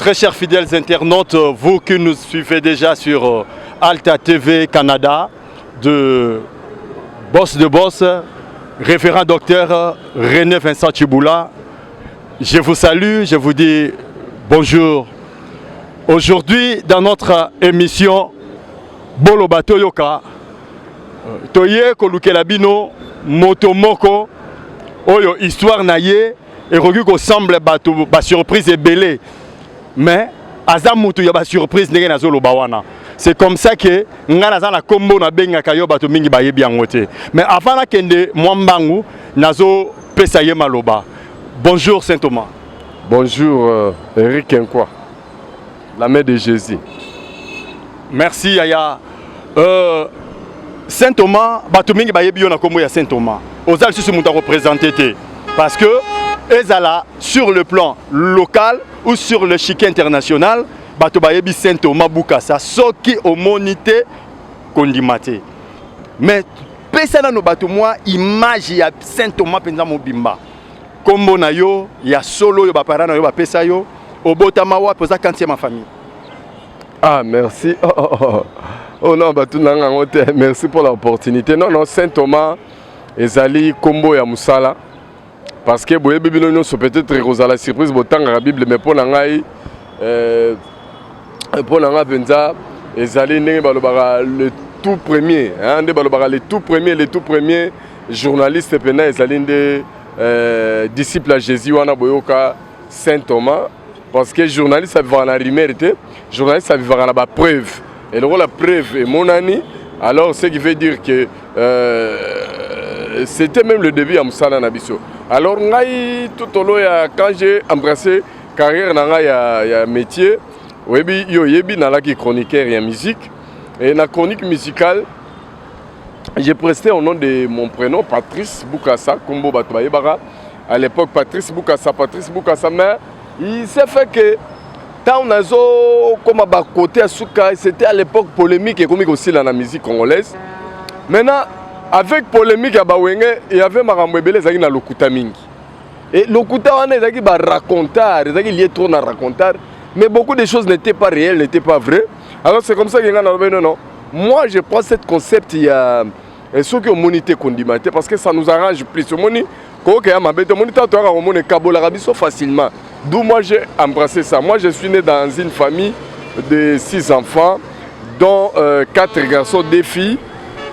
Très chers fidèles internautes, vous qui nous suivez déjà sur Alta TV Canada, de Boss de Boss, référent docteur René Vincent Chibula, je vous salue, je vous dis bonjour. Aujourd'hui, dans notre émission Boloba Toyoka, toye kolukela bino moto moko oyo histoire na ye ekoki kosembler bato basurprise ebele, mais aza mutu ya basurprise. Ndenge nazoloba wana, c'est comme ça que ngai naza na nkombo nabengaka yo, bato mingi bayebi yango te. Mais avant nakende mwa mbangu, nazopesa ye maloba. Bonjour, Saint Thomas. Bonjour, Eric Nkwa, la main de Jésus. Merci, yaya Saint Thomas. Bato mingi bayebi yo na nkombo ya Saint Thomas. Oza lisusu moto akoprésente te, parce que ezala sur le plan local ou sur l'échiquier international, bato bayebi Saint Thomas Bukasa. Soki omoni te, kondima te. Mais pesa nano bato mwa image ya Saint Thomas mpenza mobimba, nkombo na yo ya solo oyo baparents na yo bapesa yo, obotama wapi, oza quantième famille? Ah, merci. Oh. Oh non, batuna yango te. Merci pour l'opportunité. Non, non, Saint Thomas ezali kombo ya musala. Parce que boyebi bino nyonso, peut-être ekozala surprise, botangaka Bible, mais mpo na ngai, mpo na ngai mpenza ezali ndenge balobaka le tout premier, hein, nde balobaka le tout premier journaliste mpenza ezali nde disciple ya Jésus wana boyoka, Saint Thomas, parce que journaliste avivaka na rumeur te, journaliste avivaka na bapreuve. Et lokola preuve emonani, alors ce qui veut dire que c'était même le début ya mosala na biso. Alors ngai, tout au long ya quand j'ai embrassé carrière na ngai ya métier, oyebi, yo oyebi, nalaki chroniqueur ya musique. Et na chronique musicale, j'ai presté au nom de mon prénom, Patrice Bukasa, kombo bato bayebaka à l'époque, Patrice Bukasa, Patrice Bukasa. Mais il s'est fait que ntango nazokóma bakote ya suka, c'était à l'époque polémique ekomi kosila na musique congolaise. Maintenant, avec polémique ya bawenge, il y avait makambo ebele ezalaki na lokuta mingi. Et lokuta wana ezalaki baracontard, ezalaki lié trop na racontard, mais beaucoup de choses n'étaient pas réelles, n'étaient pas vraies. Alors c'est comme ça que ngai nalobi: non, non, moi je prends cette concept ya soki omoni te, kondima te, parce que ça nous arrange plus. Omoni koyoka ya mabe te, omoni ntango toyaka komona ekabolaka biso facilement. D'où moi j'ai embrassé ça. Moi, je suis né dans une famille de six enfants, dont quatre garçons, deux filles.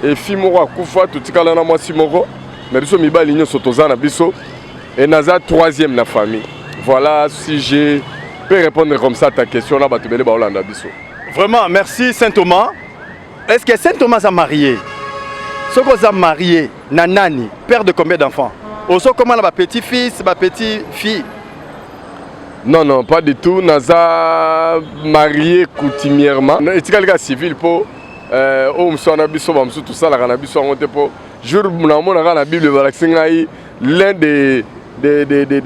Et fille moko akufa, totikala na mwasi moko, mais biso mibali nyonso toza na biso, et naza troisième na famille. Voilà, si je peux répondre comme ça à ta question na bato ebele baolanda biso. Vraiment, merci, Saint Thomas. Est ce que Saint Thomas aza marié? Soki oza marié na nani, père de combien d'enfants, ozokoma na bapetit fils, bapetit fille? Non, non, pas du tout. Naza marié coutumièrement, etikali kaka civil, mpo oyo mosu wana biso bamosusu tosalaka na biso yango te, mpo jour namonaka na Bible balakisi ngai l'un de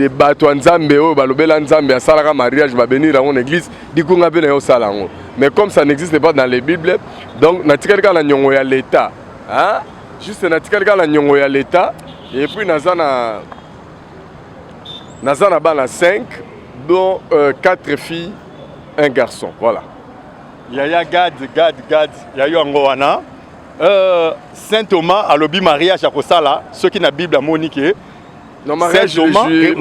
bato ya Nzambe oyo balobela Nzambe asalaka mariage, babénir yango na église, dikunga mpe na ye osala yango. Mais comme ça n'existe pas dans les Bibles, donc natikali kaka na niongo ya l'État, hein? Juste natikali kaka na niongo ya l'État. Et puis naza na bana 5, dont 4 filles, un garçon, voilà. Yaya Gad, Gad, Gad ya yo yango wana. Saint Thomas alobi mariage akosala soki na Bible amoni ke Non, mariage religieux,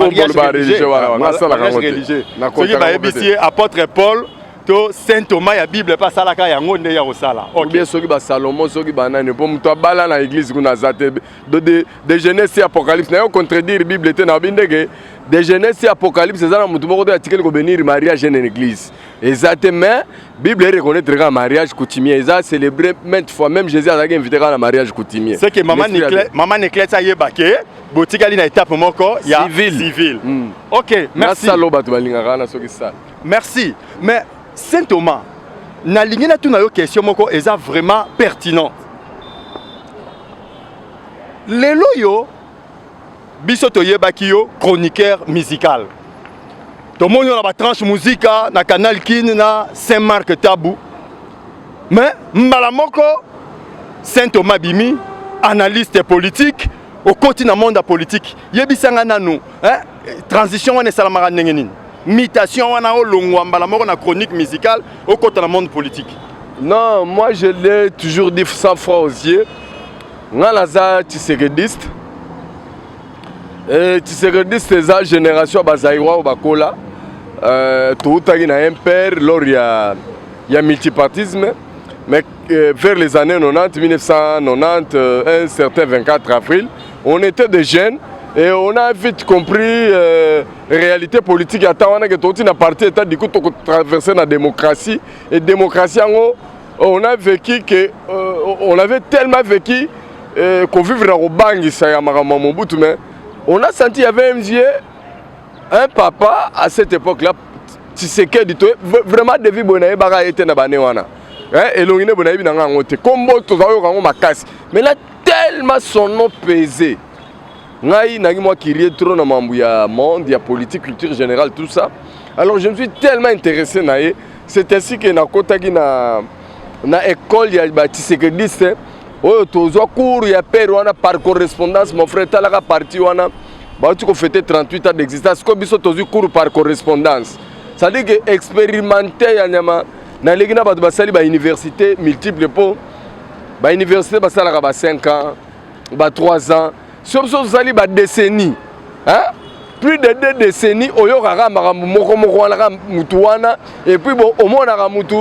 religieux, soki bayebisi ye apôtre Paul to Saint Thomas ya Bible mpe asalaka yango, nde ya kosala. Ou bien soki basalomo, soki banani, mpo moto abala na église kuna aza te. De Genèse Apocalypse, nayo contredire Bible te. Nayobi ndenge de Genèse Apocalypse eza na motu moko te atikeli kobénir mariage na église, eza te. Mais Bible ereconnaître kaka mariage coutumier, eza célébré maintes fois. Même Jésus azalaki invité kaka na mariage coutumier. C'est que mama Niclete ayeba ke botikali na étape moko ya civil. Civil. Ok, merci. Nasala bato balingaka wana soki sala. Merci. Mais Saint Thomas, nalingi natuna yo question moko eza vraiment pertinente. Lelo yo biso toyebaki yo chroniqueur musical, tomoni yo na batranche Muzika na Canal Kin na Saint Marc Tabu, mais mbala moko Saint Thomas bimi analyste politique, okoti na monde ya politique. Yebisanga nanu, hein, transition wana esalamaka ndenge nini? Mutation wana, olongwa mbala moko na chronique musicale, okota na monde politique? Non, moi je l'ai toujours dit sans froid aux yeux, nga naza tshisekediste. Tshisekediste eza génération ya bazaïrois oyo bakola, toutaki na MPR lors ya multipartisme, mais vers les années 90, 1990, un certain 24 avril, on était des jeunes et on a vite compris réalité politique ya ntango wana, ke touti na parti état, du coup tokotraverse na démocratie. Et démocratie yango, on a vécu que on avait tellement vécu kovivre na kobangisa ya makambo ya Mobutu, mais on a senti il y avait un vieux, un papa à cette époque là, Tshisekedi. To vraiment devi boye, nayebaka ye te na bane wana, elongi nde boye nayebi na nga yango te, kombo toza koyoka yango makasi, mais là tellement son nom pesé. Ngai nangi mwa curieux trop na mambo ya monde ya politique, culture générale, tout ça. Alors je me suis tellement intéressé na ye, c'est ainsi que nakotaki na école ya batshisekediste oyo tozwa cours ya père wana par correspondance. Mon frère, talaka parti wana bauti kofêter 38 ans d'existence, sikoyo biso tozwi cours par correspondance, c'est-à-dire que expérimenté ya nyama naleki na bato basali bauniversité multiple, mpo bauniversité basalaka ba 5 ans, ba 3 ans, so biso tozali badécennie, hein? Plus de 2 décennies oyokaka makambo moko moko wana kaka mutu wana. Et puis bon, omonaka mutu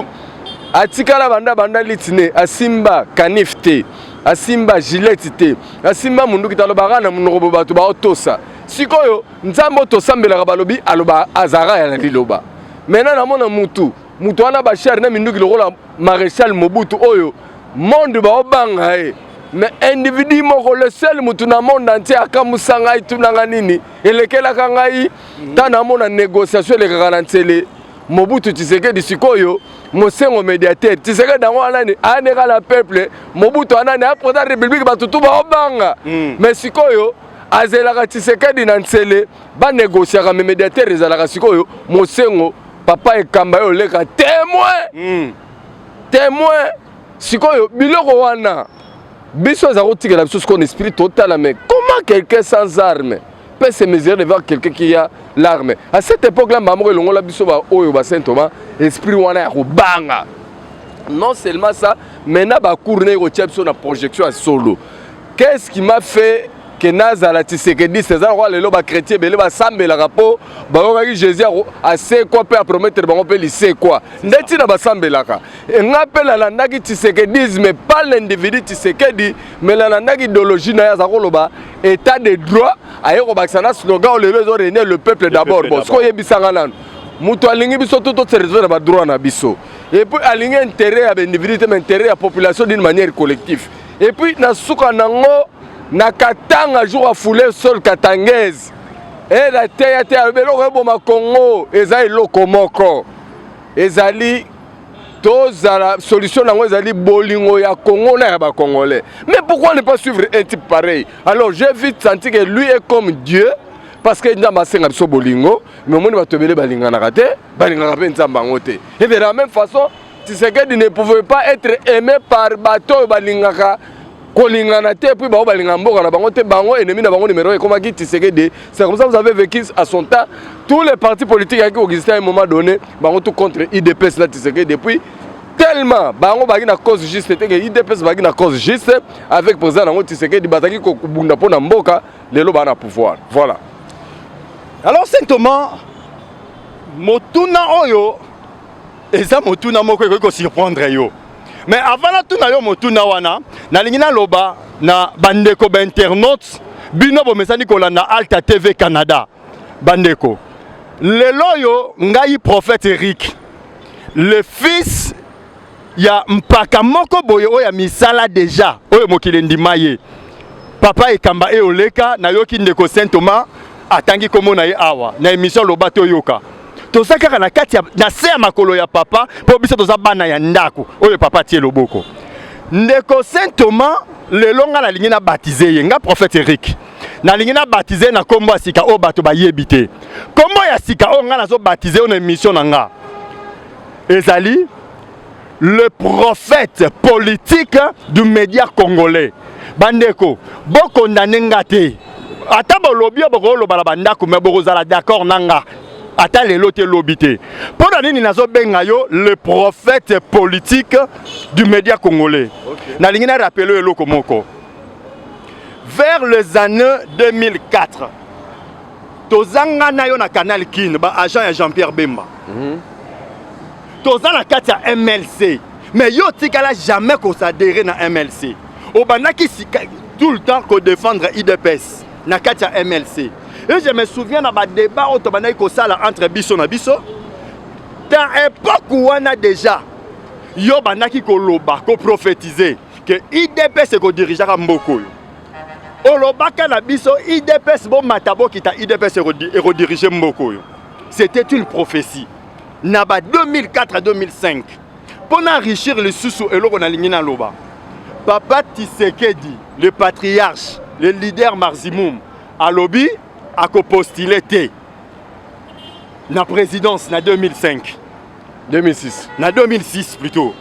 atikala banda banda litine, asimba canif te, asimba gilette te, asimba munduki te, alobaka na monoko bo bato baotosa. Sikoyo Nzambe oyo tosambelaka, balobi aloba, azalaka ya na liloba. Maintenant namona mutu wana bachars na minduki lokola maréchal Mobutu oyo monde baobanga ye, mais individu moko, le seul mutu na monde entier akamusa ngai, tunanga nini elekelaka ngai ntan namona négociation elekaka na nzele Mobutu Tshisekedi. Sikoyo Mosengo médiateur, Tshisekedi yango anani ayaneka na peuple, Mobutu anani aprésident république, bato tu baobanga. Mais sikoyo azelaka Tshisekedi na nzele, banégociaka, mais médiateur ezalaka sikoyo Mosengo, papa Ekamba ye oleka témoin. Témoin. Sikoyo biloko wana biso eza kotikela biso sikoyo na esprit totala, mais comment quelqu'un sans arme peut se mesurer devant quelqu'un qui a l'arme à cette époque là mbamoko elongola biso oyo ba Saint Thomas esprit wana ya kobanga. Non seulement ça, maintenant bacours na ekotia biso na projection ya solo. Qu'est-ce qui m'a fait ke nazala tshisekediste? Eza lokola lelo bachrétien ebele basambelaka mpo bayokaki Jésus asekwa mpe apromettre bango mpe lisekwa, nde ntina basambelaka. Nga mpe nalandaki tshisekedisme, pas l'individu Tshisekedi, mais nalandaki idéologie na ye. Aza koloba état de droit, aye kobakisa na slogan oyo lelo ezoréunir, le peuple d'abord. Bon, sikoyo oyebisanga nanu, moto alingi biso to tose retrouve na badroit na biso, et puis alingi intérêt ya baindividu te, mais intérêt ya population d'une manière collective. Et puis na suka nango na Katanga, jour afoulé sol katangaise, ela teya te, alobi eloko eboma Congo eza eloko moko, ezali tozala solution nango ezali bolingo ya Congo na ya bacongolais. Mais pourquoi ne pas suivre un type pareil? Alors j'ai vite senti que lui est comme Dieu, parce que Nzambe asenga biso bolingo, mais omoni bato ebele balinganaka te, balingaka mpe Nzambe yango te. Et de la même façon, Tshisekedi ne pouvait pas être aimé par bato oyo balingaka kolingana te, puis bango balingaka mboka na bango te. Bango ennemi na bango numéro ekomaki Tshisekedi. C'est comme ça vous avez vécu à son temps, tous les partis politiques ayaki koexister à un moment donné, bango tout contre UDPS na Tshisekedi. Depuis tellement bango bazalaki na cause juste te, ke UDPS bazalaki na cause juste avec président nango Tshisekedi, bazalaki kobunda mpo na mboka, lelo baa na pouvoir. Voilà. Alors Saint Thomas, motuna oyo eza motuna moko ekoki kosurprendre yo, mais avant natuna yo motuna wana, nalingi naloba na bandeko bainternaute, bino bomesani kolanda Alta TV Canada. Bandeko, lelo oyo ngai prophète Eric, le fils ya mpaka moko boye oyo ya misala déjà oyo mokili endima ye, papa Ekamba e oleka, nayoki ndeko Saint Thomas atangi kombo na ye awa na émission. Loba toyoka, toza kaka na kati ya na se ya makolo ya papa, mpo biso toza bana ya ndako oyo papa atie loboko. Ndeko Saint Thomas, lelo nga nalingi nabaptiser ye. Nga prophète Eric nalingi nabaptiser ye na nkombo ya sika oyo bato bayebi te. Nkombo ya sika oyo nga nazobaptiser oyo na émission na nga ezali le prophète politique du média congolais. Bandeko, bokondane nga te, ata bolobi oyo bokoloba na bandako, mais bokozala d'accord na nga. Ata lelo te, lobi te. Mpo na nini nazobenga yo le prophète politique du média congolais? Nalingi na rappeler eloko moko. Vers les années 2004, tozanga na yo na Canal Kin, baagent ya Jean-Pierre Bemba. Toza na kati ya MLC, mais yo otikala jamais koadhérer na MLC. Obandaki sika tout le temps kodéfendre UDPS na kati ya MLC. Et je me souviens na badébat oyo tobandaki kosala entre biso na biso ta époque wana. Déjà yo bandaki koloba, koprophétiser ke UDPS ekodirigeaka mboka oyo. Olobaka na biso: UDPS, bomata bokita, UDPS ekodirige mboka oyo. C'était une prophétie na ba 2004 à 2005. Mpo na enrichir lisusu eloko nalingi naloba, papa Tshisekedi, le patriarche, le leader maximum, alobi akopostule te na présidence na 2005. 2006. Na 2006 plutôt.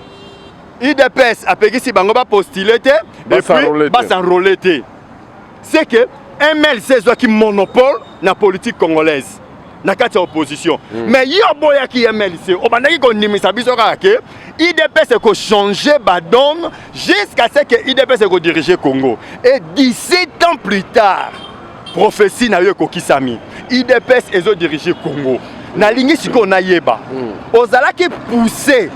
UDPS apekisi bango bapostule te et puis bas'enrôler te. C'est que MLC ezwaki monopole na politique congolaise na kati ya opposition. Mais yo oboyaki MLC, obandaki kondimisa biso kaka ke UDPS ekochange badonne jusqu'à ce que UDPS ekodirige Congo. Et 17 ans plus tard, prophétie na yo ekokisami, UDPS ezodirige Congo. Nalingi sikoyo nayeba ozalaki poussé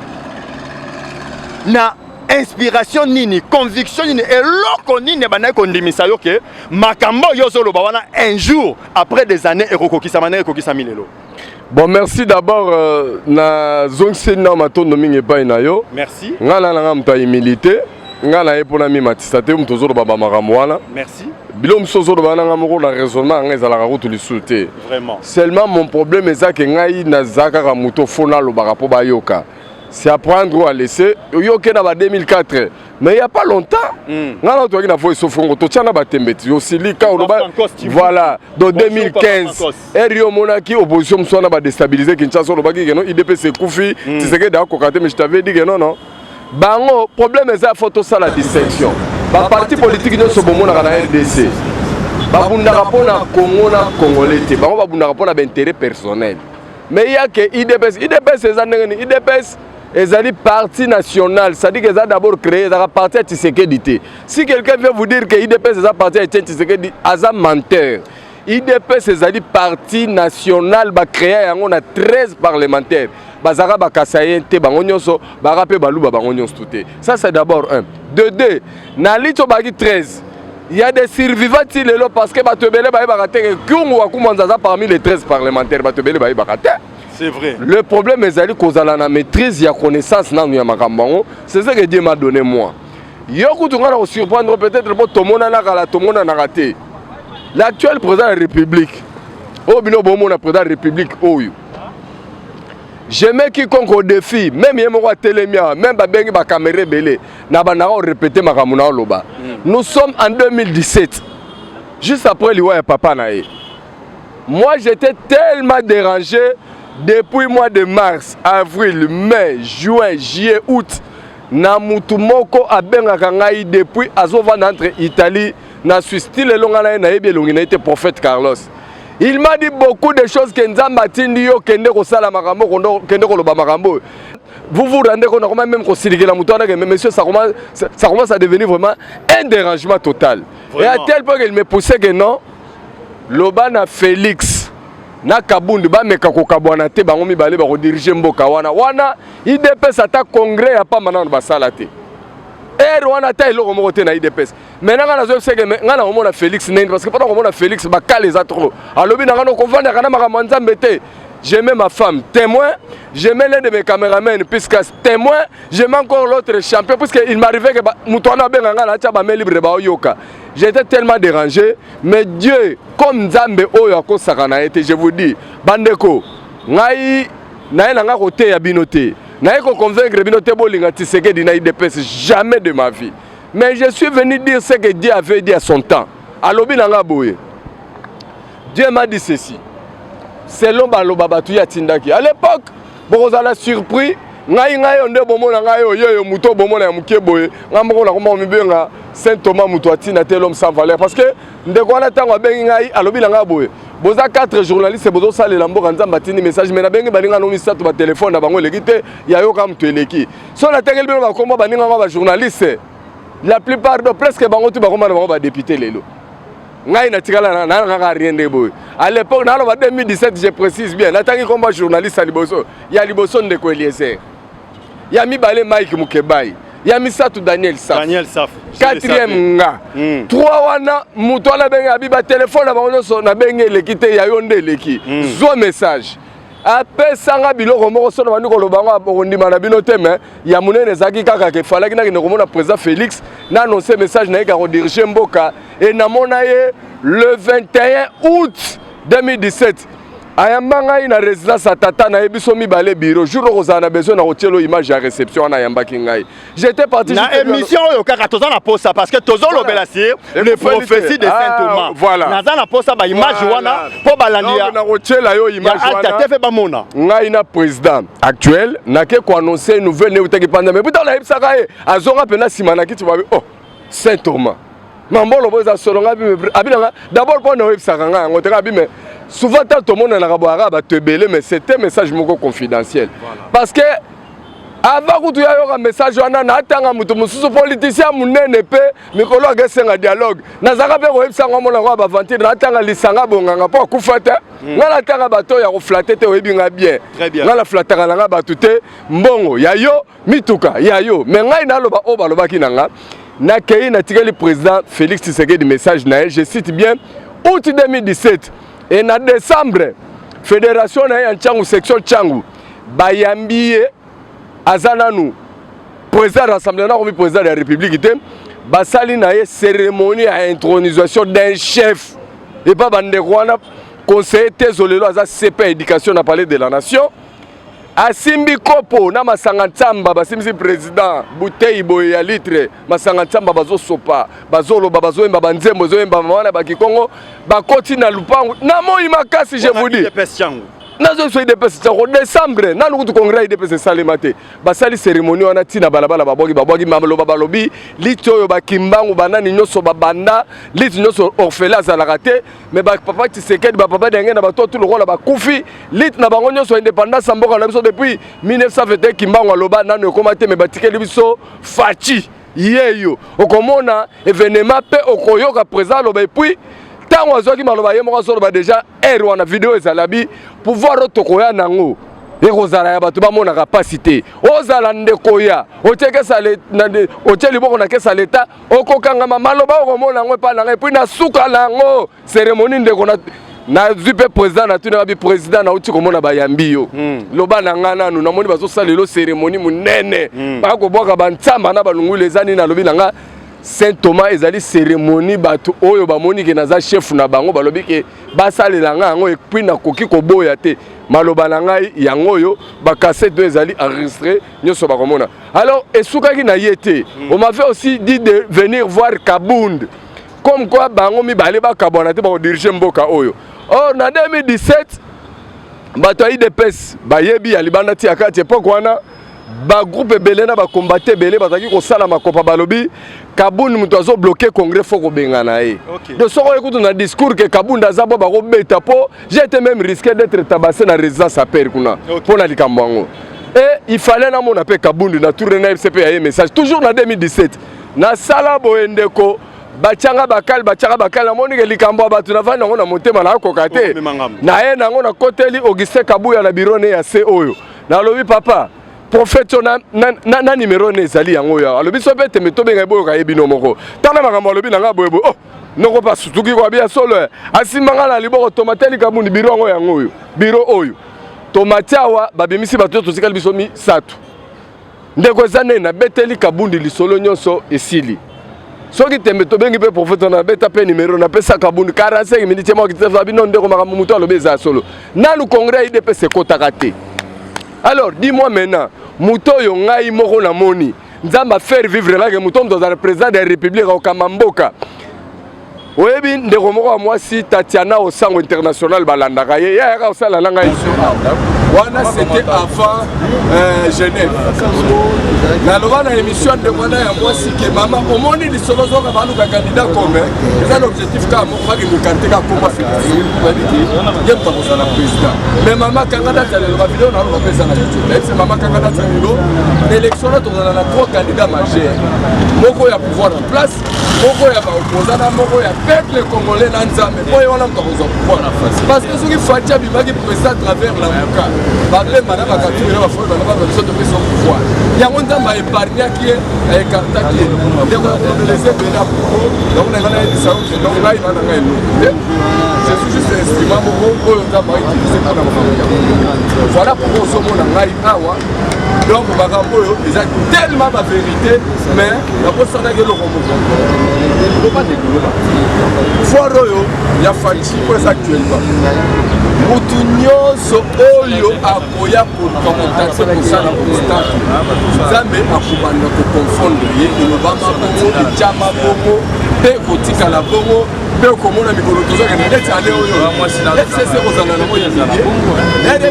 na inspiration nini, conviction nini, eloko nini ebandaki kondimisa yo ke makambo oyo ozoloba wana, un jour, après des années, ekokokisama ndenge ekokisami lelo? Bon, merci d'abord. Nazongiseli na matondo mingi epai na yo. Merci. Ngai na nanga moto ya humilité, ngai na ye mpona mimatisa te. Moto ozoloba bamakambo wana, Merci. Biloko mosusu ozoloba nanga moko na raisonnement yanga ezalaka kutu lisusu te. Vraiment. Seulement, mon problème eza ke ngai naza kaka moto, fo nalobaka mpo bayoka. C'est à prendre ou à laisser. Oyoke na ba 2004, mais il y a pas longtemps, ngai na toyaki na Voice of Congo, totia na batembe ti osilika oloba. Voilà, donc 2015 ere yo omonaki opposition mosusu wana badéstabiliser Kinshasa, olobaki ke non, UDPS ekufi, Tshisekedi akoka te. Mais je t'avais dit que non, non, bango problème eza, fo tosala distinction. Baparti politique nyonso bomonaka na RDC babundaka mpo na Congo na Congolais te, bango babundaka mpo na baintérêt personnel. Mais ya ke UDPS, UDPS eza ndenge nini? UDPS ezali parti national, c'est-à-dire que eza d'abord créé, ezaka parti ya Tshisekedi te. Si quelqu'un vient vous dire que UDPS eza parti ya Etienne Tshisekedi, aza menteur. UDPS ezali parti national, bacréa yango na 13 parlementaires. Bazalaka bakasaïens te bango nyonso, baka mpe baluba bango nyonso tu te. Ça, c'est d'abord un. De deux, na liti oyo bazalaki 13, il y a des survivants ti lelo, parce que bato ebele bayebaka te ke Kyungu wa Kumwanza aza parmi les 13 parlementaires. Bato ebele bayebaka te. C'est vrai. Le problème ezali kozala na maîtrise ya connaissance nanu ya makambo yango. C'est ce que Dieu m'a donné, moi. Yo kutu nga na kosurprendre peut-être mpo tomonana kala, tomonanaka te. L'actuel président de la République oyo bino bomona, président de la République oyo, je mets quiconque au défi, même ye moko atelemi awa, même babengi bacaméra ebele na bandaka korépéter makambo na oloba. Nous sommes en 2017, juste après liwa ya papa na ye. Moi, j'étais tellement dérangé depuis mois de mars, avril, mai, juin, juillet, août, na mutu moko abengaka ngai depuis azovanda entre Italie na Suisse. Ti lelo ngai na ye nayebi elongi na ye te. Prophète Carlos, il m'a dit beaucoup de choses, ke Nzambe atindi yo, kende kosala makambo, kende koloba makambo oyo. Vous vous rendez compte, nakoma même kosilikela moto wana ke monsieur, ça commence à devenir vraiment un dérangement total. Vraiment. Et à tel point qu'il me poussait que non, loba na Félix na Kabundu bameka kokabwana te, bango mibale bakodirige mboka wana. Wana UDPS ata congrès ya pamba nano basala te ere wana, ata eloko moko te na UDPS. Maintenant ngai nazoyebiseke ngai na komona Félix ndenge, parce que mpona komona Félix bakale eza trop. Alobi na ngai nokovandaka na makambo ya Nzambe te. Je mets ma femme témoin, je mets l'un de mes caméramans puisque témoin, je mets encore l'autre champion, puisque il m'arrivait que moto wana abenga ngai natia bamain libre baoyoka. J'étais tellement dérangé, mais Dieu comme Nzambe oyo akosaka na ye te. Je vous dis, bandeko, ngai naye na ngai koteya bino te, naye koconvaincre bino te bolinga Tshisekedi na UDPS, jamais de ma vie. Mais je suis venu dire ce que Dieu avait dit à son temps. Alobi na ngai boye, Dieu m'a dit ceci selon baloba bato ye atindaki à l'époque. Bokozala surpris, ngai ngai oyo nde bomona ngai oyo oyo moto bomona ya moke boye, ngai moko nakoma komibenga Saint Thomas, moto atina te, l'homme sans valeur, parce que ndeko wana ntango abengi ngai, alobi na ngai boye. Boza 4 journaliste, bozosalela mboka. Nzambe atindi message, mais nabengi baninga no misato, batelefone na bango eleki te. Ya yoka moto eleki so natengeli bino bakombo baninga ngo bajournaliste, la plupart do presque bango tu bakoma na bango badéputé lelo. Ngai natikala na kaka rien nde boye. À l'époque, naloba 2017, je précise bien, natangi kombo journaliste ya liboso, ya liboso ndeko Eliezer, ya mibale Mike Mukebai, ya misato Daniel Saf. Daniel Saf. Quatrième nga. Trois wana, moto wana abenge abi batelefone na bango nyonso nabenge eleki te, ya yo nde eleki. Zwa message. Apesanga biloko moko so na bandi koloba yango, okondima na bino te. Mais ya monene ezalaki kaka ke falaki nakende komona président Félix, na annonce message na ye ka kodiriger mboka. E namona ye le 21 août 2017, ayamba ngai na résidence ya tata na ye, biso mibale bureau. Jour okozala na besoin na kotiela image ya réception wana ayambaki ngai, j'étais parti. Na émission oyo kaka toza na posa, parce que tozolobela sur les prophéties de Saint Thomas. Voilà. Naza na posa baimage wana mpo balandi ya na kotiela yo image wana TV bamona. Ngai na président actuel nake koannonce nouvelle neutaki panda, mais puta nayebisaka ye, azonga mpena nsima na kiti, babi: "Oh, Saint Thomas, mambolo bo eza solo." Ngai abinanga d'abord mpo na oyebisaka ngai yango te. Abi mais souvent ntango tomonanaka boyaka bato ebele, mais c'était message moko confidentiel, parce que avant kutu ya yoka message wana, natanga moto mosusu, politicien monene mpe mikolo akesenga dialogue, nazalaka mpe koyebisa ngo amona ngo ya baventure. Natanga lisanga bonganga mpo akufa te. Ngai natanga bato ya koflatter te, oyebi nga bien. Ngai naflattaka na nga bato te. Mbongo ya yo, mituka ya yo, mais ngai naloba oyo balobaki na nga. Nakei, natikeli président Félix Tshisekedi message na ye, je cite bien, août 2017. E na décembre, fédération na ye ya Ntyangu, section Ntyangu, bayambi ye. Aza nanu président de l'Assemblée, nakomi président de la République te. Basali na ye cérémonie ya intronisation d'un chef epa bandeko wana. Conseiller Tezo, lelo aza CP ya éducation na Palais de la Nation, asimbi kopo na masanga ntsamba. Basimbisi président bouteille boye ya litre masanga ntsamba, bazosopa, bazoloba, bazoyemba banzembo, ezoyemba mama na bakikongo. Bakoti na lupangu na moi makasi, je vous dis. Nazoyebisa, UDPS Tshangu, décembre, nanu kutu congrès ya UDPS esalema te. Basali cérémonie wana ntina balabala, babwaki, babwaki maloba, balobi liti oyo bakimbangu banani nyonso babanda liti nyonso, orphelin azalaka te. Mais bapapa Tshisekedi, bapapa Denge na bato tu lokola bakufi, liti na bango nyonso, indépendance ya mboka na biso depuis 1921, Kimbangu aloba nanu ekóma te, mais batikeli biso Fatshi yeyo. Okomona événement mpe okoyoka président aloba. Et puis ntango azwaki maloba, ye moko azoloba déjà aire wana, video ezala bi pouvoir oyo tokoya nango ekozala ya bato bamonaka mpasi te. Ozala ndeko ya otie liboko na kesa leta, okokangama. Maloba okomona yango epai na ngai. Et puis na suka na yango cérémonie, ndeko, nazwi mpe président, natuni babi: "Président, nauti komona bayambi yo. Loba na ngai nanu, namoni bazosala lelo cérémonie monene, bakobwaka bantsamba na balungulu, eza nini?" Alobi na nga: "Saint Thomas, ezali cérémonie. Bato oyo bamoni ke naza chef na bango, balobi ke basalela ngai yango. Et puis nakoki koboya te. Maloba na ngai yango oyo, bacassette oyo ezali enregistré nyonso, bakomona." Alors esukaki na ye te. On m'avait aussi dit de venir voir Kabund, comme quoi bango mibale bakabwana te, bakodirige mboka oyo. Or na 2017, bato ya UDPS bayebi ya libanda ti ya kati. Époque wana, bagroupe ebele na bakombate ebele bazalaki kosala makopa, balobi Kabund moto azobloquer congrès, faut kobengana ye. Donc soki oye kutu na discours ke Kabund aza bo bakobeta, mpo j'ai même risqué d'être tabassé na résidence apere kuna mpo na likambo yango. Et il fallait namona mpe Kabund na tour na yebisa mpe ya ye message. Toujours na 2017, nasala boye, ndeko, batianga bakali, batianga bakali. Namoni ke likambo ya bato navandi yango na motema, nakoka te. Naye nango, nakoteli Augustin Kabuya na bureau ne ya se oyo. Nalobi: "Papa prophète, na, na, na, na numéro ne ezali yango oyo." Alobi: "So mpe tembe, tobenga boyoka ye bino moko." Tala makambo alobi na nga boyeboye. Oh, noko mpe asutuki ko abia solo, asimba nga na liboko, tomateli Kabund bureau yango, yango oyo bureau oyo tomati awa. Babimisi bato, totikali biso misato. Ndeko, eza nde nabeteli Kabund lisolo nyonso, esili. Soki tembe, tobengi mpe prophète. Nabeta mpe numéro, napesa Kabund 45 minutes moko kitesa bino. Ndeko, makambo moto alobi eza ya solo. Nanu congrès ya UDPS ekotaka te. Alors dis-moi maintenant, moto oyo ngai moko namoni Nzambe afaire vivre lake moto, moto azala président de la République, akokamba mboka. Oyebi ndeko moko ya mwasi, Tatiana Osango International, balandaka ye, ye ayaka kosala na ngai. Wana c'était avant Genève. Naloba na émission ya ndeko wana ya mwasi ke mama, omoni lisolo ozoka baluka candidat commun, eza na objectif kaka moko, bakende kante kaka komba Félix, bayebi ke ye moto akozala président. Mais mama, kanga date ya lelo, bavideo naloba mpe eza na YouTube. Nayebisi mama, kanga date ya lelo, na élection wana tozala na trois candidats majeurs: moko ya pouvoir en place, moko ya baopposant, na moko ya peuple congolais na Nzambe, mpo ye wana moto akozwa pouvoir. Parce que soki Fatshi abimaki président à travers Lamuka, babemba na bakatumbi na bafoyi bana baza biso topesi pouvoir yango. Nzambe aépargnaki ye, aécartaki ye. Ndeko ya kolobeleza ebele ya propos. Donc na ngai nayebisa yo, donc ngai na ngai eloko te, je suis juste instrument moko oyo Nzambe autiliser mpona makambo yango. Voilà pourquoi ozomona ngai awa. Donc makambo oyo eza tellement bavérité, mais nakosanaki eloko moko. Loba, ndeko, loba. Foire oyo ya Fatshi oyo eza actuellement, mutu nyonso oyo akoya koluka kotaxer, kosala obstacle, Nzambe akobanda koconfondre ye. Elobama bongo, etiama bongo mpe kotikala bongo mpe okomona mikolo tozokende neti ane oyo FCC kozala nango humilie.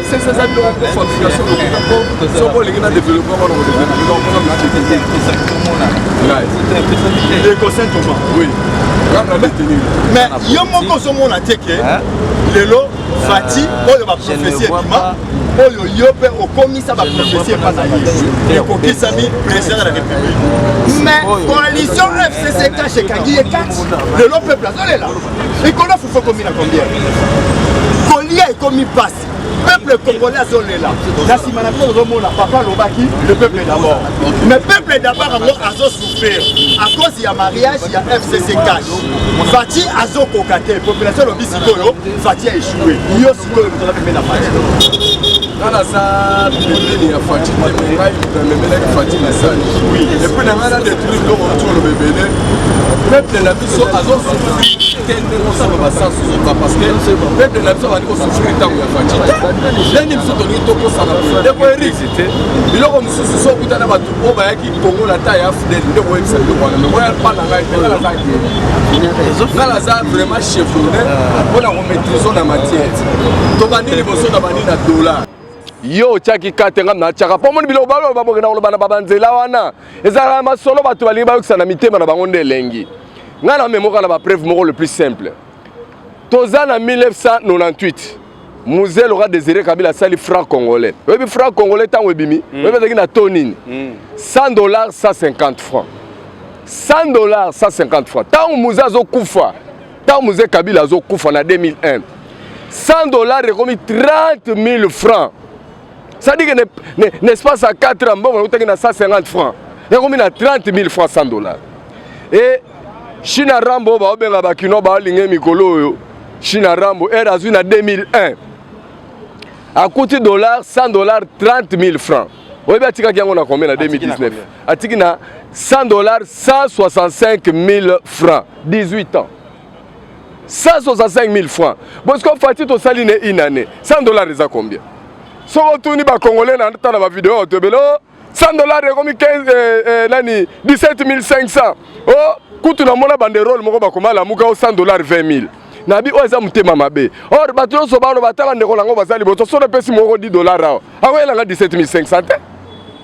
FCC eza biloko mpo fabrication lokuta, mpo soki olingi na développement wana kodévelopper. Ndeko Saint Thomas. Oui, kaka détenir. Mais yo moko ozomona te ke lelo Fatshi oyo baprophétie ebima, oyo yo mpe okomisa baprophétie epa na ye, ekokisami, président de la République, mais coalition FCC CACH ekangi ye kati. Lelo peuple azolela likolo. Fufu ekomi na combien? Kolia ekomi mpasi. Peuple congolais azolela. Na nsima na biso tozomona papa alobaki "le peuple d'abord", mais peuple d'abord yango azosouffrir à cause ya mariage ya FCC CACH. Fatshi azokoka te. Population elobi sikoyo Fatshi a échoué. Yo sikoyo moto aza pembeni na Fatshi. Nga naza pembeni ya Fatshi te, mais ngai namemelaki Fatshi message. Et puis na ngai na détruire biloko motu oloba ebele. Peuple na biso azosouffrir te ndenge osaloba sans suzoka, parce que peuple na biso abandi kosouffrir ntango ya Fatshi te. Ndenge biso tolingi tokosana, ndeko Erik, biloko mosusu so okuta na bato oyo bayaki Kongo na ta ya AFDL, nde koyebisa biloko wana. Mais oya pa na ngai te, nga naza nga naza vraiment chevronné mpona komaîtrise na matière. Tobandi liboso, tobandi na dollar. Yo otiaki ka te, nga natiaka mpo omoni biloko baloba, babokenda koloba na babanzela wana, ezalaka masolo bato balingi bayokisa na mitema na bango nde elengi. Ngai na memoka na bapreuve moko le plus simple. Toza na 1998, Mzee Laurent Désiré Kabila asali franc congolais. Oyebi franc congolais ntango ebimi, oyebi ezalaki na to nini? 100 dollars, 150 francs. 100 dollars, 150 francs. Ntango Mzee azokufa, ntango Mzee Kabila azokufa na 2001, 100 dollars ekomi 30 000 francs. C'est-à-dire que n'est-ce pas, à 4 ans, mbongo ekutaki na 150 francs, ekomi na 30 000 francs, 100 dollars. Et China Rambo oyo baobenga bakino baolinga mikolo oyo, China Rambo ere azwi na 2001, akuti dollar 100 dollars 30 000 francs. Oyebi atikaki yango na combien na 2019? Atiki na 100 dollars 165 000 francs. 18 ans, 165 000 francs. Bosiko Fatshi tosali ne une année, 100 dollars eza combien? Soki otuni bacongolais na tala bavideo oyo toyebele, o 100 dollars ekomi 15 nani 17 500. O kutu namona banderole moko bakoma Lamuka, o 100 dollars 20 000. Nabi oyo eza motema mabe. Or bato nyonso bano bata bandeko nango baza liboso. Soki opesi moko 10 dollars awa, akoyelanga 17 500 te,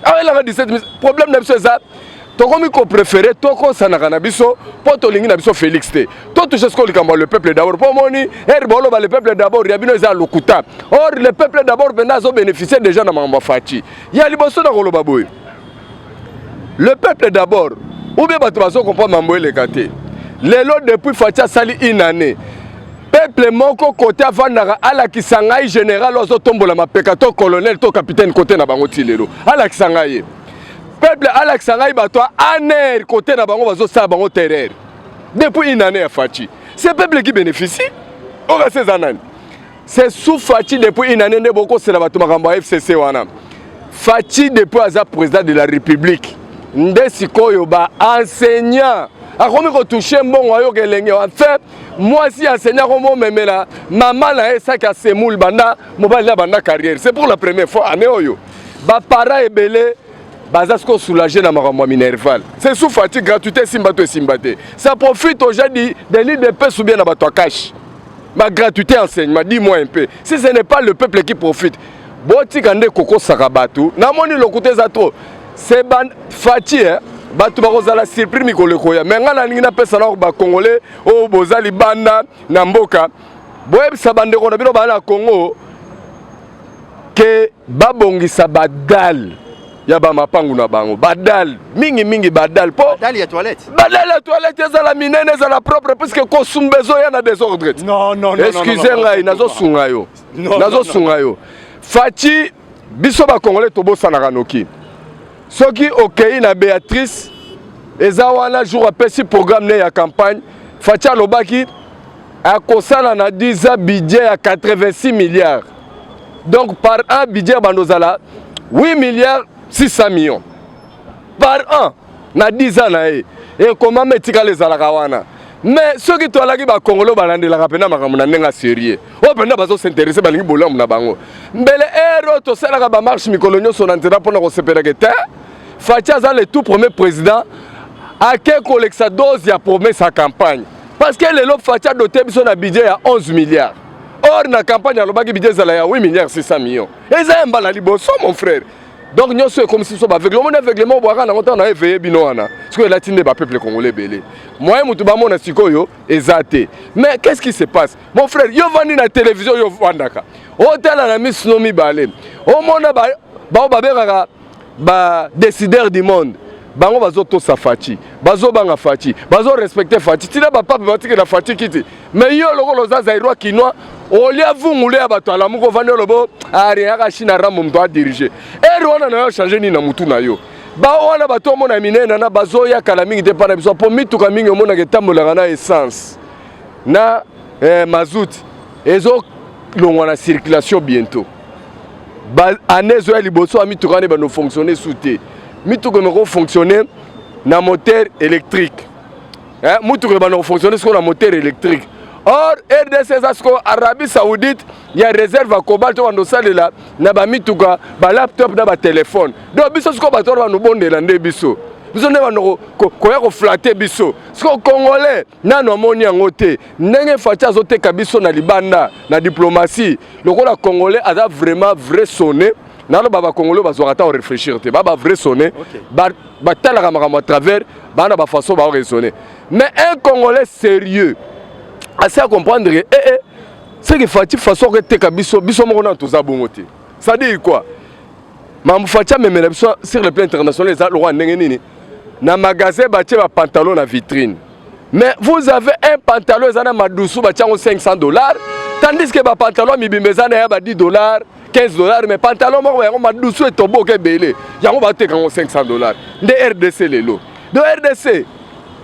akoyelanga 17 000. Problème na biso eza tokomi kopréférer tokosanaka na biso mpo tolingi na biso Félix te. Totouche sikoyo likambo ya le peuple d'abord, mpo omoni ere baoloba le peuple d'abord ya bino eza lokuta. Or le peuple d'abord mpenza azobénéficie déjà na makambo ya Fatshi. Ya liboso na koloba boye, le peuple d'abord ou bien bato bazocomprendre mambo eleka te. Lelo depuis Fatshi asali une année, peuple moko kote avandaka alakisa ngai général oyo azotombola mapeka, to colonel, to capitaine kote na bango. Ti lelo alakisa ngai ye. Peuple alakisa ngai bato ya ANR kote na bango bazosala bango terreur. Depuis une année ya Fatshi, c'est peuple qui bénéficie. Oyo kasi eza nani? C'est sous Fatshi depuis une année nde bokosela bato makambo ya FCC wana. Fatshi depuis aza président de la République nde sikoyo baenseignant akomi kotoucher mbongo, ayoka elenge. Enfin mwasi enseignant akomomemela mama na ye saki ya semoule banda mobali na banda carrière. C'est pour la première fois année oyo baparent ebele baza sikoyo soulagé na makambo ya minerval. C'est sous Fatshi. Gratuité esimba to esimba te, ça profite aux gens de l'UDPS ou bien na bato ya CACH. Ma gratuité enseignement, dis-moi un peu si ce n'est pas le peuple qui profite. Botika nde kokosaka bato. Namoni lokuta eza trop. C'est ban Fatshi, eh? Bato bakozala surpris mikolo ekoya. Mais ngai nalingi napesa na bacongolais oyo boza libanda na mboka, boyebisa bandeko na bino baa na Congo ke babongisa badalles ya bamapangu na bango, badalles mingimingi, badalles mpo Dalle ya toilette. Badalles ya toilette ezala minene, ezala propre, puisque kosumba ezoya na désordre. Non, non, non. Excuse ngai, nazosunga yo. Non. Nazosunga yo. Fatshi, biso bacongolais tobosanaka noki. Soki okei na Béatrice, eza wana jour apesi programme ne ya campagne, Fatshi alobaki akosala na 10 ans budget ya 86 milliards. Donc par an, budget bando ozala 8 milliards 600 millions par an na 10 ans na ye. Ekomama, etikala ezalaka wana. Mais soki toalaki, bakongolo balandelaka mpena makambo na ndenge ya sérieux, oyo mpenza bazos'intéresser, balingi bolamu na bango, mbele ere oyo tosalaka bamarche mikolo nyonso na nzela mpona kosepelaka te. Fatshi aza le tout premier président ake kolekisa dose ya promesse ya campagne, parce que lelo Fatshi adote biso na budget ya 11 milliards. Or na campagne alobaki budget ezala ya 8 milliards 600 millions. Eza ya mbala liboso, mon frère. Donc nyonso ekomisi biso baaveugle. Omoni aveuglement obwaka nango ntango na éveille bino wana. Sikoyo elati nde bapeuple congolais ebele, moyen motu bamona sikoyo eza te. Mais qu'est-ce qui se passe, mon frère? Yo vandi na télévision, yo vandaka otala na miso no mibale, omona bao babengaka badécideur du monde, bango bazotosa Fatshi, bazobanga Fatshi, bazorespecter Fatshi, ntina bapape batikela Fatshi kiti. Mais yo lokola oza Zaïrois kinois, olia vungule ya bato, alamuka, ovandi, olobo ariaka Chine, arambo moto adirige ere wana na yo, change nini na mutu na yo? Bawana bato omona minene na bazoya kala mingi te mpa na biso, mpo mituka mingi omonaka etambolaka na essence na mazout ezolongwa na circulation bientôt. Baane ezoya liboso ya mituka wana ebando fonctionne su te. Mituka emeko fonctionne na moteur électrique, eh, mutuka ebanda kofonctionne sikoyo na moteur électrique. Or RDC eza sikoyo Arabie Saoudite ya réserve ya cobalt oyo bando osalela na bamituka, balaptop na batelefone. Donc biso sikoyo, bato wana bando bondela nde biso, biso nde bando koya koflatter biso. Sikoyo congolais nano amoni yango te, ndenge Fatshi azoteka biso na libanda na diplomatie. Lokola congolais aza vraiment vrai sonné, naloba bacongolais bazwaka ata koréfléchir te, ba vrai sonné, batalaka makambo à travers bana, bafaçon baoraisonner. Mais un Congolais sérieux asi acomprendre que ce que Fatshi, façon akoteka biso, biso moko nano toza bongo te. C'est-à-dire quoi? Mambo Fatshi amemela biso sur le plan international eza lokwa ndenge nini? Na magasin batie bapantalon na vitrine, mais vous avez un pantalon eza na madusu, batie yango 500 $, tandis que bapantalon mibimba eza na ya ba 10 $, 15 $. Mais pantalon moko yango madusu etoboka ebele, yango bateka yango 500 $. Nde RDC lelo. Donc RDC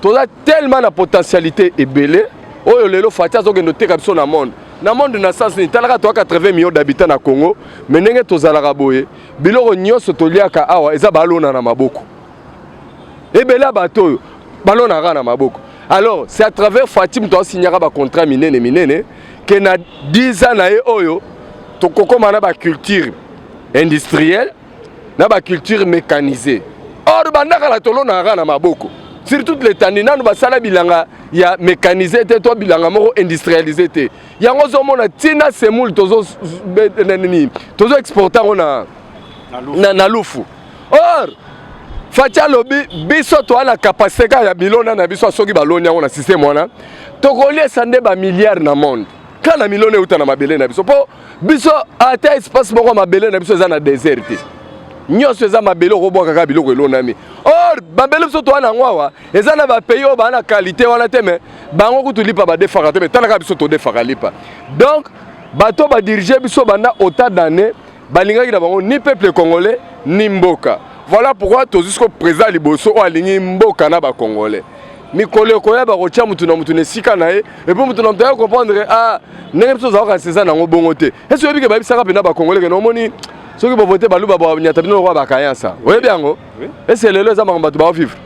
toza tellement na potentialité ebele oyo lelo Fatshi azokende oteka biso na monde, na monde na sens nini? Talaka, toa 80 millions d'habitants na Congo, mais ndenge tozalaka boye, biloko nyonso toliaka awa eza balona na maboko. Ebele ya bato oyo balonaka na maboko. Alors c'est à travers Fatshi moto asignaka bacontrat minene minene ke na 10 ans na ye oyo tokokóma na baculture industrielle, na baculture mécanisée. Or bandakala tolonaka na maboko sur toute l'étendue, nanu basala bilanga ya mécanisé te to bilanga moko industrialisé te. Yango ozomona ntina semoule tozo nini, tozo exporte yango na lufu. Or Fatshi alobi biso toa na capacité kaka ya milona na biso. Soki baloni yango na système wana, tokoliesa nde bamilliard na monde kaka na milona euta na mabele na biso, mpo biso ata espace moko ya mabele na biso eza na désert te, nyonso eza mabele okobwaka kaka biloko elonami. Or mabele biso toa nango awa eza na bapays oyo baa na qualité wana te, mais bango kutu lipa badefaka te, mais talaka biso todefaka lipa. Donc bato badirige biso banda autant d'année, balingaki na bango ni peuple congolais ni mboka. Voilà pourquoi tozwi siko président liboso oyo alingi mboka na bacongolais. Mikolo ekoya, bakotia mutu na mutu na esika na ye, et puis mutu na mutu aya comprendre ah ndenge biso ozalaka seza nango bongo te. Esi oyebi ke bayebisaka mpenza bacongolais ke nomoni soki bovote baluba, banyata bino lokola bakayansa. Oyebi yango? Ese lelo eza makambo bato baovivre?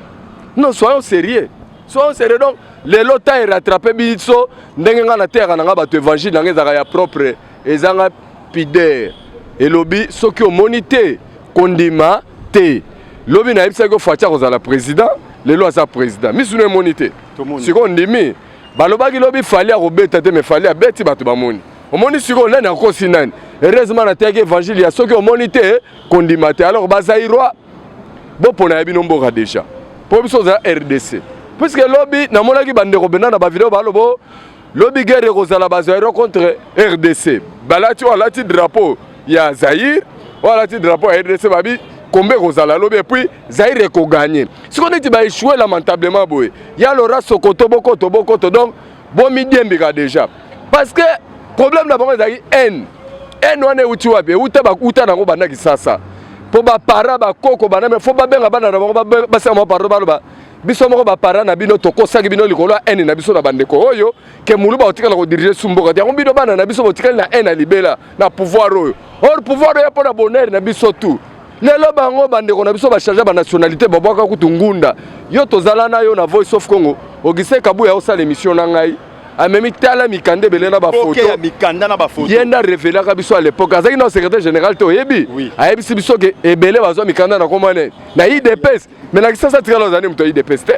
Non, soyons sérieux, soyons sérieux. Donc lelo temps erattrape biso. Ndenge ngai nateyaka na ngai bato, évangile na ngai ezalaka ya propre, ezanga pudeur. Elobi soki omoni te, kondima te. Lobi nayebisaki yo Fatshi akozala président, lelo aza président. Misu no emoni te, sikoyo ndimi. Balobaki lobi Fally akobeta te, mais Fally abeti, bato bamoni. Omoni sikoyo nani akosi nani? Heureusement nateyaki évangile ya soki omoni te kondima te. Alors Bazaïrois, bopona ya bino mboka déjà, mpo biso ozala RDC, puisque lobi namonaki bandeko benda na bavideo balobo lobi guerre ekozala Bazaïrois contre RDC. Balati oyo alati drapeau ya Zaïre, oyo alati drapeau ya RDC, babi kombe ekozala lobi et puis Zaïre ekogagner. Sikoyo neti baéchoué lamentablement boye ya lora sokoto bokoto bokoto, donc bomidiembika déjà, parce que problème na bango ezalaki haine. Haine wana euti wapi? Euta bauta nango banda Kisasa, mpo bapara bakoko bana me fo babenga bana na bango, basala mwa pardon, baloba biso moko bapara na bino tokosaki bino likolo ya haine na biso na bandeko oyo ke mulu bakotikala kodiriger su mboka te. Yango bino bana na biso botikali na haine ya libela na pouvoir oyo. Or pouvoir oyo mpo na bonheur na biso tu. Lelo bango bandeko na biso bachange banationalité, babwaka kutu ngunda. Yo tozala na yo na Voice of Congo, Augustin Kabuya osala émission na ngai, amemi tala mikanda ebele na bafoto. Ya mikanda na bafoto. Ye nde arevelaka biso. À l'époque azalaki na secrétaire général te, oyebi. Ayebisi biso ke ebele bazwa mikanda na komane na UDPS, mais na Kisasa tikala ozali moto ya UDPS te,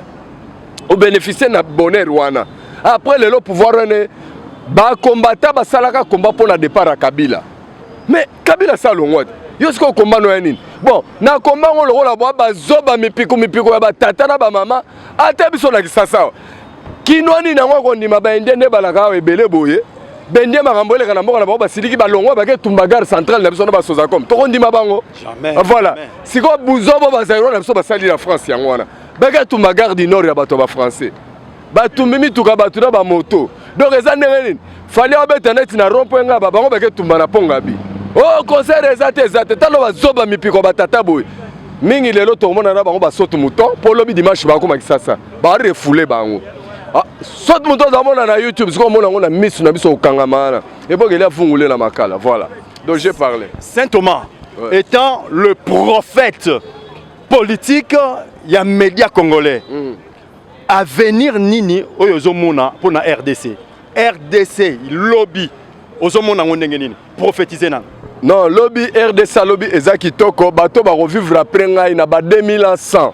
obénéficie na bonheur wana. Après lelo pouvoir wana, bakombata basalaka komba mpo na départ ya Kabila, mais Kabila asalongwa te. Yo sikoyo komba no ya nini? Bon, na komba ngo lokola bwa bazoba mipiko mipiko ya batata na bamama. Ata biso na Kisasa awa, kinwa nini yango akondima baindien nde balaka awa ebele boye, bendie makambo eleka na mboka na bango, basiliki balongwa bake tumba gare centrale na biso na basozacom, tokondima bango? Jamais. Voilà. Jamais. Sikoyo buzobo Bazaïrois na biso basali na France yango wana, bake tumba gare du Nord ya bato ya bafrançais, batumbi mituka bato na bamoto. Donc eza ndenge nini? Fally abeta neti na rond point Ngaba, bango bake tumba na Pongabi. O concert eza te, eza te. Talo bazoba mipiko batata boye mingi. Lelo tokomona na bango basaute mouton, mpo lobi dimanche bakoma Kisasa, barefouler bango. Ah, saute mouton ozamona na YouTube, sikoyo omona yango na miso na biso kokangama wana ebokeli afungule na makala. Voilà, donc j'ai parlé. Saint Thomas étant le prophète politique ya média congolais, avenir nini oyo ozomona mpona RDC? RDC lobi ozomona yango ndenge nini? Prophétise nano. Non, lobi RDC alobi eza kitoko. Bato bakovivre après ngai na ba 2100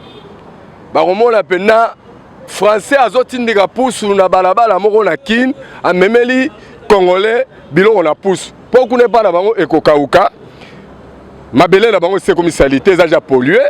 bakomona mpena Français azotindika pusu na balabala moko na Kine, amemeli Congolais biloko na pusu, mpo kuna epa na bango ekokauka, mabele na bango esi ekomi saleté, eza ja pollué.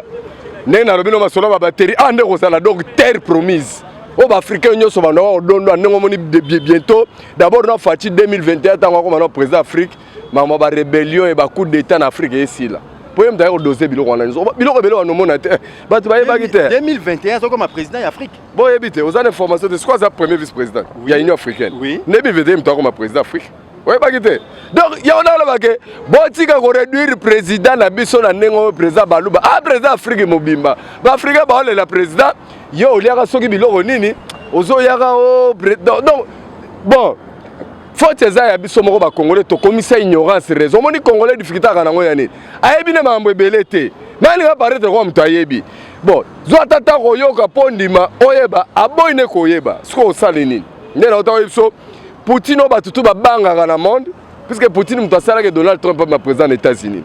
Ndenge nalobi no masolo ya babatterie awa nde kozala donc terre promise oyo baafricain nyonso bandaka kodondwa. Ndenge omoni bientôt d'abord na Fatshi 2021, ntango akoma na président Afrique, makambo ya barébellion e bacoup d'état na Afrique esila, po ye moto aye kodose biloko wana nyonso. Biloko ebele wana omona te, bato bayebaki te. 2021 azokoma président ya Afrique? Boyebi te, oza na information te. Sikoyo aza premier vice président ya Union africaine. 2021 moto akoma président Afrique, oyebaki te. Donc yango nalobake botika koréduire président na biso na ndenge oyo président baluba, ah, président Afrique mobimba, baafricain baolela président. Yo oliaka soki biloko nini ozoyaka o donc bon, faute eza ya biso moko bacongolais, tokomisa ignorance raison. Omoni Congolais, difficulté aka nango ya nini? Ayebi nde makambo ebele te, me alinga paraître kwa moto ayebi. Bon, zwa ata ntango koyoka mpo ndima oyeba, aboyi nde koyeba. Sikoyo osali nini? Nde na otaka biso Poutine oyo bato tu babangaka na monde, puisque Poutine moto asalaki Donald Trump ma président na États-Unis.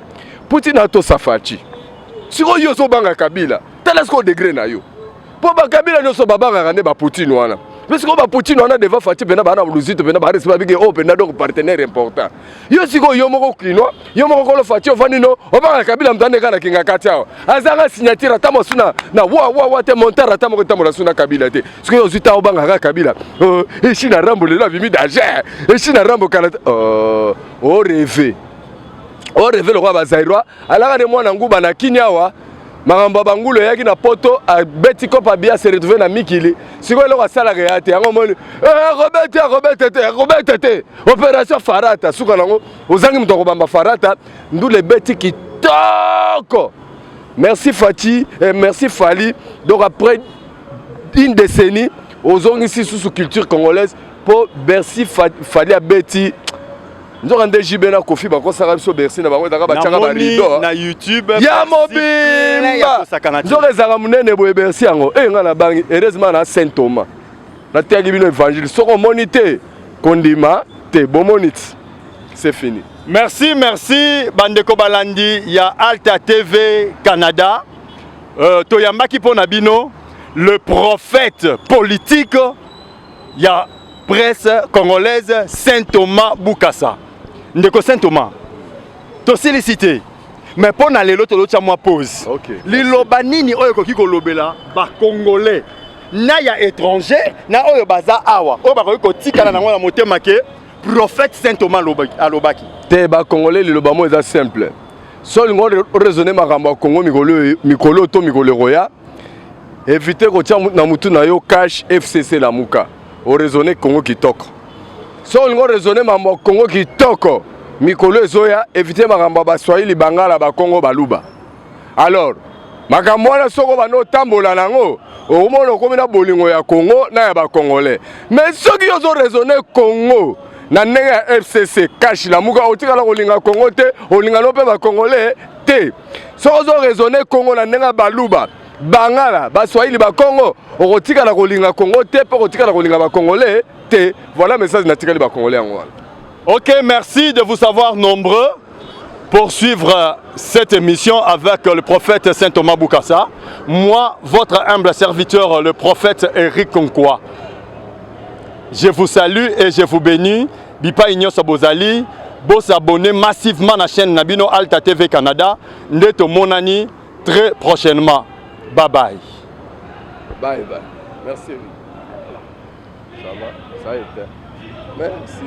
Poutine atosa Fatshi. Sikoyo yo ozobanga Kabila, tala sikoyo degré na yo, mpo bakabila nyonso babangaka nde bapoutine wana. Mpe sikoyo bapoutine wana devant Fatshi mpena baa na luzito, mpena baresi babike oyo mpena donc partenaire important. Yo sikoyo, yo moko kinois, yo moko kolo Fatshi, ofandi no obangaka Kabila, moto andeka na kinga kati awa, azanga signature ata mosu na wa wa wa te, montar ata moko etambola su na Kabila te. Sikoyo ozwi ta obangaka Kabila esi na Rambo, lelo abimi danger, esi na Rambo kala te. Orêver, orêver lokola Bazaïrois. Alaka nde mwana nguba na Kini awa, makambo ya bangulu eyaki na poto, abeti kopa bia, se retrouve na mikili. Sikoyo eloko asalaka ya te, yango omoni akobete, akobete te, akobete te. Opération farata, suka nango ozangi moto akobamba farata, ndula ebeti kitoko. Merci Fatshi, merci Fally. Donc après une décennie ozongisi susu culture congolaise, mpo Bercy Fally abeti. Nzoka nde JB na Kofi bakosaka biso, Bercy na bango ezalaka batiaka barideau na YouTube. Ya mobimba, nzoka ezalaka monene boye Bercy yango. E ngai nabangi, heureusement na Saint Thomas nateyaki bino évangile, soki omoni te kondima te, bomoni ti c'est fini. Merci, merci bandeko balandi ya Alta TV Canada. Toyambaki mpo na bino le prophète politique ya presse congolaise, Saint Thomas Bukasa. Ndeko Saint Thomas, Tosilisi te, mais mpo na lelo tolotya mwa pause. Liloba nini oyo ekoki kolobela bacongolais na ya étranger na oyo baza awa, oyo bakoki kotikala nango na motema ke prophète Saint Thomas alobaki? Te, bacongolais, liloba mo eza simple. So olingi oraisonner makambo ya Congo mikolo to mikolo ekoya, évite kotia na mutu na yo CACH, FCC, Lamuka. Oraisonner Congo kitoko. So olingi oraisonner makambo ya Congo kitoko mikolo ezoya, évite makambo ya Baswahili, Bangala, Bakongo, Baluba. Alors makambo wana, soko banda otambola nango, okomona okomi na bolingo ya Congo na ya bacongolais. Mais soki yo ozoraisonner Congo na ndenge ya FCC, CACH, Lamuka, otikala kolinga Congo te, olinga no mpe bacongolais te. Soki ozoraisonner Congo na ndenge ya Baluba, Bangala, Baswahili, Bakongo, okotikala kolinga Congo te mpe okotikala kolinga bacongolais te. Voilà message natikali bacongolais, yango wana. Ok, merci de vous avoir nombreux pour suivre cette émission avec le prophète Saint Thomas Bukassa. Moi, votre humble serviteur, le prophète Eric Konkwa. Je vous salue et je vous bénis. Bipai nyonso bozali, bo s'abonner massivement à la chaîne na bino Alta TV Canada. Nde tomonani très prochainement. Bye bye. Bye bye. Merci. Ça va? Ça a été. Merci.